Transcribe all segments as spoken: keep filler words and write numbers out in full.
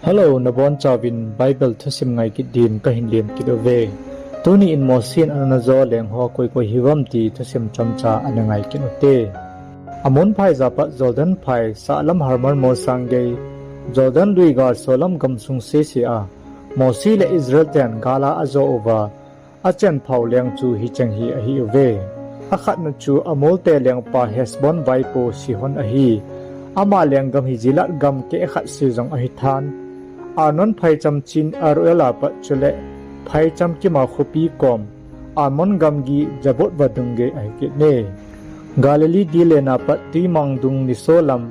Hello, nabonchauvin Bible thusim ngai kit din kahin lem kit uve. Tuni in Mosi in ana jo leng ho koi koi hiuvam ti thusim chomcha ana ngai kit ute. Ammon phai japat Jordan phai sahlam Hermon molsang gei, Jordan lui gal solam gamsung sese a Mosi le Israel ten gal a ajo uva, achenphau leng chu hicheng hi ahiuve. Akhatna chu Amor te lengpa Heshbon vaipo Sihon ahi. Ama lenggam hi Gilead gam kehkhat se jong ahithan, Arnon phaicham chin Aroer a pat chule phaicham kima khopi kom, Ammon gamgi Jabok vadung gei ahikit e. Galilee dillen a pat tuimang dung nisolam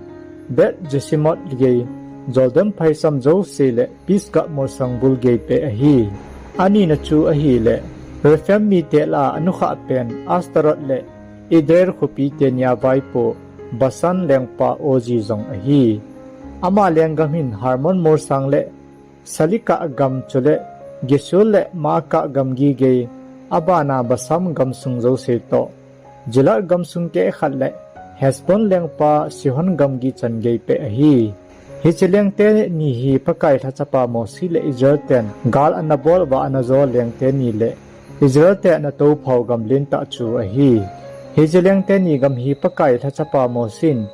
Beth Jeshimoth gei, Jordan phaicham jouse le Pisgah molsang bul gei peh ahi. Anina chu ahile, Rephaim mite lah a anukhah pen Ashtaroth le Edrei khopi tenia vaipo Bashan lengpa Og jong ahi. Ama lenggam hin Hermon molsang le Salekah gam chule Geshur le Maacah gamgi gei, abana Bashan gamsung jouse toh, Gilead gamsung kehkhat le Heshbon lengpa Sihon gamgi chan gei peh ahi. Hiche lengte ni hi Pakai lhachapa Mosi le Israel ten gal ana bol uva ana jo lengte ni le Israel te ana touphau gam lentah chu ahi. Hiche lengte ni gam hi Pakai lhachapa Mosi in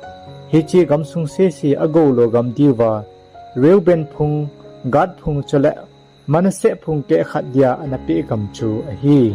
hiche gamsung sese agoulo gam diuva Reuben phung, Gad phung chule Manasseh phung kehkhat dia ana peh gam chu ahi.